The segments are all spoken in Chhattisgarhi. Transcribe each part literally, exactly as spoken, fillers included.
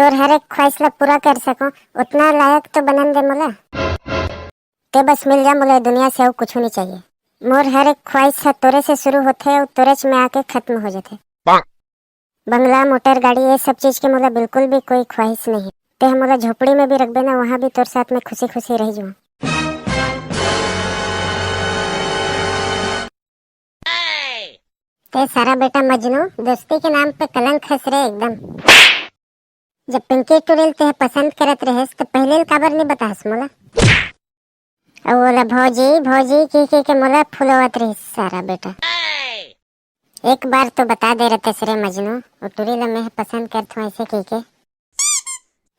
तोर हर एक ख्वाहिश ला पूरा कर सकूं, उतना लायक तो बनन दे मोला। ते बस मिल जा मोला, दुनिया से अउ कुछू नहीं चाहिए। मोर हर एक ख्वाहिश ह तोरे से शुरू होथे अउ तोरेच में आके खत्म हो जाथे। बंगला, मोटर, गाड़ी, ये सब चीज के मोला बिल्कुल भी कोई ख्वाहिश नहीं है। ते ह मोला झोपड़ी में भी रखबे ना, वहां भी तोर साथ में खुशी खुशी रह जाऊं। ते सारा बेटा मजनू, दोस्ती के नाम पे कलंक हस रे एकदम। जब पिंकी टुरी ल ते पसंद करत रहेस, तो पहले ल काबर नहीं बतास मोला? अउ ओला भौजी, भौजी की, की के मोला फुलवत रहिस सारा बेटा। एक बार तो बता दे रहते रे मजनू, वो टुरी ला मैं पसंद करत हूँ ऐसे की के।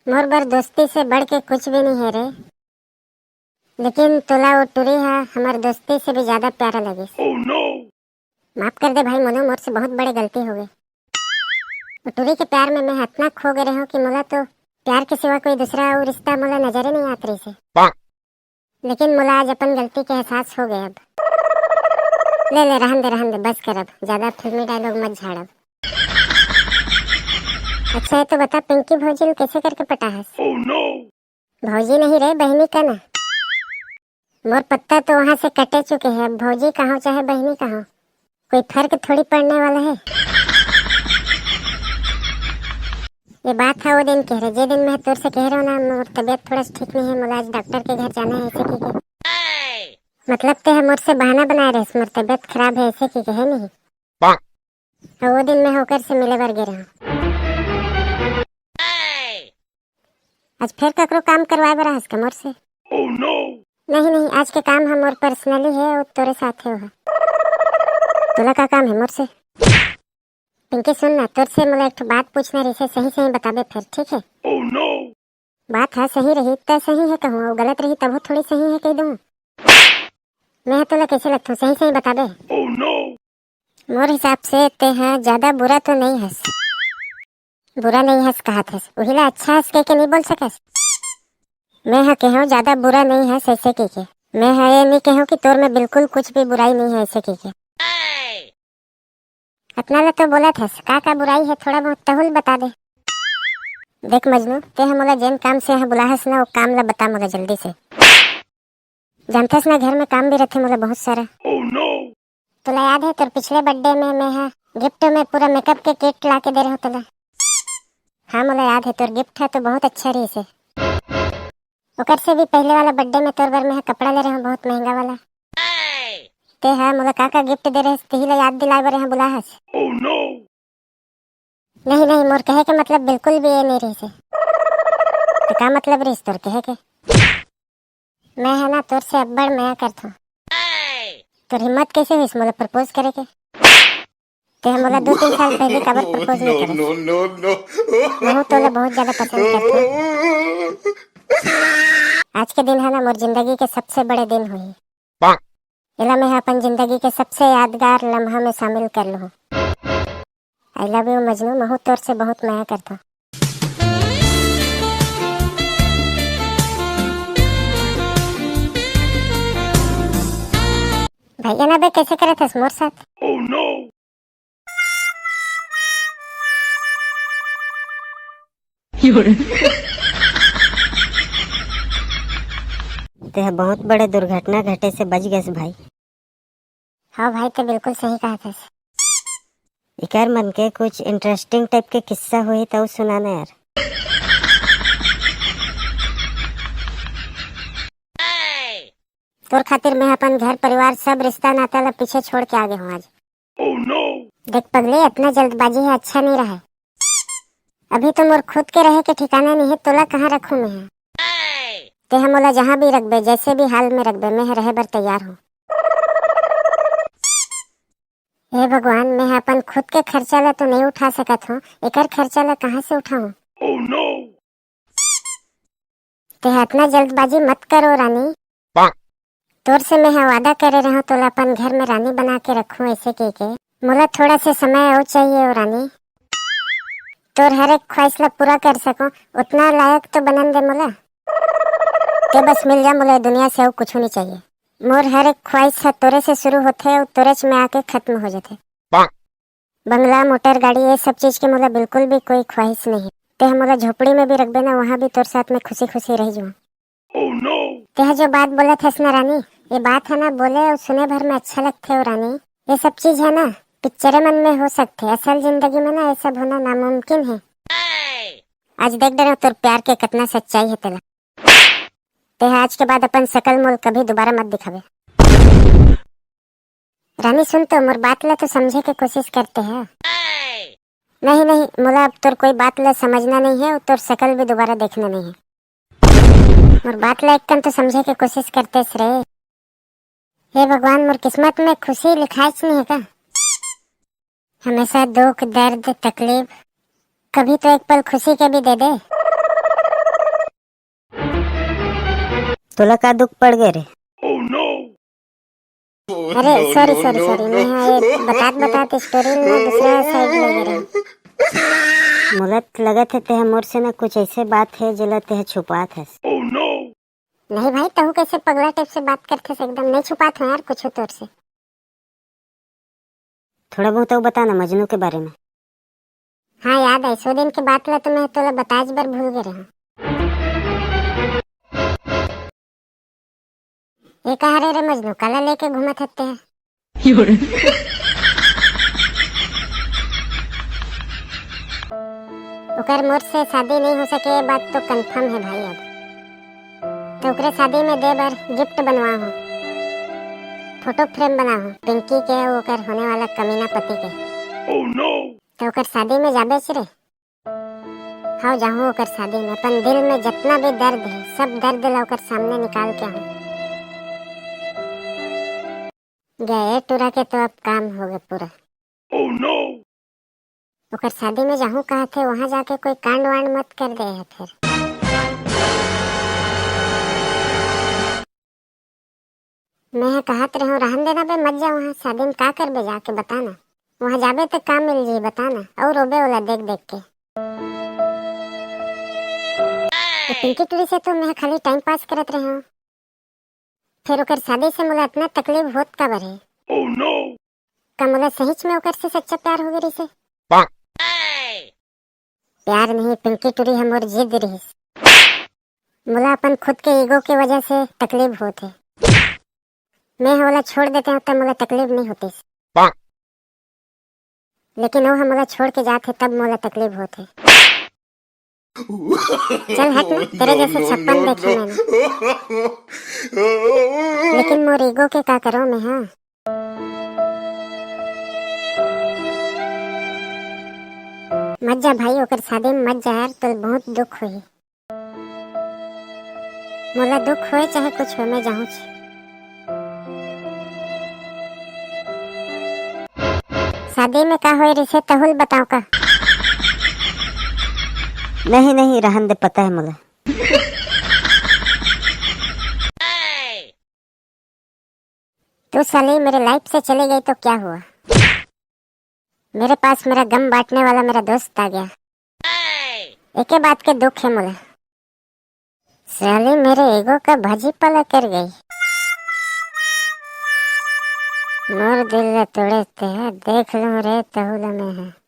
मोर बर दोस्ती से बढ़ के कुछ भी नहीं है रे, लेकिन तोला वो टुरी हा हमर दोस्ती से भी ज्यादा प्यारा लगिस। माफ कर दे भाई मोनू, मोर से बहुत बड़े गलती हो गए। वो टुरी के प्यार में मैं इतना खो गए रहूं कि मोला तो प्यार के सिवा कोई दूसरा और रिश्ता मोला नजरे नहीं आत रहिस हे। लेकिन मोला आज अपन गलती के एहसास हो गए। अब ले ले, रहन दे, रहन दे, बस कर, अब ज्यादा फिल्मी डायलॉग मत झाड़ अब। अच्छा, ये तो बता, पिंकी भौजी ल कैसे करके पटाहस? भौजी नहीं रे, बहनी का ना। मोर पत्ता तो वहां से कटे चुके हैं, अब भौजी कहो चाहे बहनी कहो, कोई फर्क थोड़ी पड़ने वाला है। ये बात है वो दिन कह रहे, जे दिन मैं तोर से कह रहा हूँ ना, मोर तबीयत थोड़ा सा ठीक नहीं है, मोला आज डॉक्टर के घर जाना है, ऐसे की के। मतलब ते है मोर से बहाना बनाए रहे, मोर तबीयत खराब है, ऐसे की कहे नहीं। और वो दिन मैं होकर से मिले बर गे रहूं। आज फिर ककरो काम करवाए बर आहस का मोर से? नहीं, नहीं, आज के काम हम मोर पर्सनली है, वो तोरे साथ है वो। तोला का काम है मोर से? पिंकी सुन ना, तोर से मोला एक ठो बात पूछना रहिसे, सही सही बताबे फिर, ठीक है? बात है सही रही त सही है कहूँ, और गलत रही तब थोड़ी सही है कह दूँ। मैं तोला कैसे लगथूँ, सही सही बताबे? मोर हिसाब से ते ह ज्यादा बुरा तो नहीं हस। बुरा नहीं हस कहत हस, उही ला अच्छा हस कह के नहीं बोल सकस। मैं ह कहूँ ज्यादा बुरा नहीं हस ऐसे कह के। मैं ह ये नहीं कहूँ कि तोर में बिल्कुल कुछ भी बुराई नहीं है ऐसे कह के। अतना ला तो बोलत हस, का का बुराई है थोड़ा बहुत तहूल बता दे। देख मजनू, ते ह मोला जेन काम से यहाँ बुलाहस ना, वो काम ला बता मोला जल्दी से। जानथस ना, घर में काम भी रहथे मोला बहुत सारा। तोला याद है, तोर पिछले बर्थडे में मैं हा गिफ्ट में पूरा मेकअप के किट ला के दे रहे तोला? हाँ, मोला याद है, तोर गिफ्ट है तो बहुत अच्छा रहिस हे। ओकर से भी पहले वाला बर्थडे में तोर बर मैं हा कपड़ा ले रहे हूँ बहुत महंगा वाला। ते हा मोला का का गिफ्ट दे रहे, तिही ला याद दिलाए बर यहाँ बुलाहस। नहीं, नहीं, मोर कहे के मतलब बिल्कुल भी ये नहीं रहिस हे। तो का मतलब रहिस तोर कहे के? मैं है ना तोर से अब्बड़ मया करथूं। तोर हिम्मत कैसे हुईस मोला प्रपोज करे के? ते मोला दो तीन साल पहले काबर प्रपोज नहीं करे? महू तोला बहुत ज्यादा पसंद करथूं। आज के दिन है ना मोर जिंदगी के सबसे बड़े दिन हुई। एला मैं अपन जिंदगी के सबसे यादगार लम्हा में शामिल कर लूं। आई लव यू मजनू, महू तोर से बहुत मया करथूं। भैया ना बे, कैसे करत हस मोर साथ? ते ह बहुत बड़े दुर्घटना घटे से बच गस भाई। हाँ भाई, ते बिल्कुल सही कहा थस। इकर मन के कुछ इंटरेस्टिंग टाइप के किस्सा होही त सुना ना यार। तोर खातिर मैं अपन घर परिवार सब रिश्ता नाता ला पीछे छोड़ के आ गए हूँ आज। देख पगले, इतना जल्दबाजी है अच्छा नहीं रहा। अभी तो मोर खुद के रहे के ठिकाना नहीं है, तोला कहाँ रखूं मैं? ते ह मोला जहाँ भी रखबे, जैसे भी हाल में रखबे, मैं ह रहे बर तैयार हूँ। हे भगवान, मैं ह अपन खुद के खर्चा ला तो नहीं उठा सकत हूँ, एकर खर्चा ला कहाँ से उठाऊं? ते ह इतना जल्दबाजी मत करो रानी। तोर से मैं ह वादा करे रहूं तोला अपन घर में रानी बना के रखूं ऐसे कह के। मोला थोड़ा से समय और चाहिए ओ रानी। तोर हर एक ख्वाहिश ला पूरा कर सकूं, उतना लायक तो बनन दे मोला। ते बस मिल जा मोला, दुनिया से और कुछ नहीं चाहिए। मोर हर एक ख्वाहिश ह तोरे से शुरू होथे और तोरेच में आके खत्म हो जाथे। बंगला, मोटर, गाड़ी, ये सब चीज के मोला बिल्कुल भी कोई ख्वाहिश नहीं है। तेहा मोला झोपड़ी में भी रखबे ना, वहाँ भी तोर साथ में खुशी खुशी रह जाऊँ। Oh no! तेहा जो बात बोलत हस ना रानी, ये बात है ना, बोले और सुने भर में अच्छा लगथे हो रानी। ये सब चीज है ना, पिक्चरे मन में हो सकथे, असल जिंदगी में ना ये सब होना नामुमकिन है। आज देख डरे तोर प्यार के कितना सच्चाई है तेला। तेहा आज के बाद अपन शकल मोल कभी दोबारा मत दिखावे। रानी सुन तो, मोर बात ला तो समझे के कोशिश करते हैं। नहीं नहीं, मोला अब तोर कोई बात ला समझना नहीं है और तोर शकल भी दोबारा देखना नहीं है। मोर बात ला एक कन तो समझे के कोशिश करते रे। हे भगवान, मोर किस्मत में खुशी लिखाइच नहीं है का? हमेशा दुख, दर्द, तकलीफ, कभी तो एक पल खुशी के भी दे दे। तोला का दुख पड़ गए रे? अरे सॉरी सॉरी सॉरी, मैं हाँ ये बतात बतात स्टोरी में दूसरा साइड ले गए रहे। मोला त लगत है तेहा मोर से ना कुछ ऐसे बात है जेला तेहा छुपात है। नहीं भाई, तहू कैसे पगला टाइप से बात करथे से, एकदम नहीं छुपात हो यार कुछ तोर से। थोड़ा बहुत अउ बता ना मजनू के बारे में। हाँ याद है, सौ दिन के बात ला तो मैं तोला बताज बर भूल गए रहा। ये कहा रे, रे मजनू, काला लेके घूमत हत्ते है? ओकर मोर से शादी नहीं हो सके, ये बात तो कंफर्म है भाई। अब तो ओकरे शादी में दे बर गिफ्ट बनवा हो, फोटो फ्रेम बना हो पिंकी के, ओकर होने वाला कमीना पति के। Oh no! तो ओकर शादी में जाबे रे? हाँ, जाहूँ ओकर शादी में, अपन दिल में जितना भी दर्द है, सब दर्द ला ओकर सामने निकाल के आऊँ। गए टूरा के तो अब काम हो गए पूरा। Oh no! ओकर शादी में जाहूँ कहा थे, वहाँ जाके कोई कांड वांड मत कर दे है फिर। मैं कहत रहूं, रहन देना बे, मत जा वहाँ शादी में, का करबे जाके, बताना। वहाँ जाबे तो का मिल जी, बताना, और रोबे वाला देख देख के। तो पिंकी टूरी से तो मैं खाली टाइम पास करत रहूं, फिर ओकर शादी से मोला इतना तकलीफ होत काबर है? Oh no! का मोला सहीच में ओकर से सच्चा प्यार हो गए से? प्यार नहीं, पिंकी टूरी है मोर जिद रहिस। मोला अपन खुद के ईगो के वजह से तकलीफ होत है। मैं ह ओला छोड़ देते हो तब मोला तकलीफ नहीं होतीस, लेकिन वो ह मोला छोड़ के जात है तब मोला तकलीफ होत है। चल हट ना, तेरे जैसे छप्पन देखे मैंने। लेकिन मोर ईगो के का करो मैं, हाँ। मत जा भाई, ओकर शादी में मत जा यार, तो बहुत दुख होही। मोला दुख होए चाहे कुछ होए, मैं जाहूंच। शादी में का होए रिसे, तहुल बताओ का? नहीं नहीं, रहन दे, पता है मोला। तू साली मेरे लाइफ से चली गई तो क्या हुआ? मेरे पास मेरा गम बांटने वाला मेरा दोस्त आ गया। एके बात के दुख है मोला। साली मेरे ईगो का भाजी पाला कर गई। मोर दिल ला तोड़े ते है, देख लूं रे तहुला में है।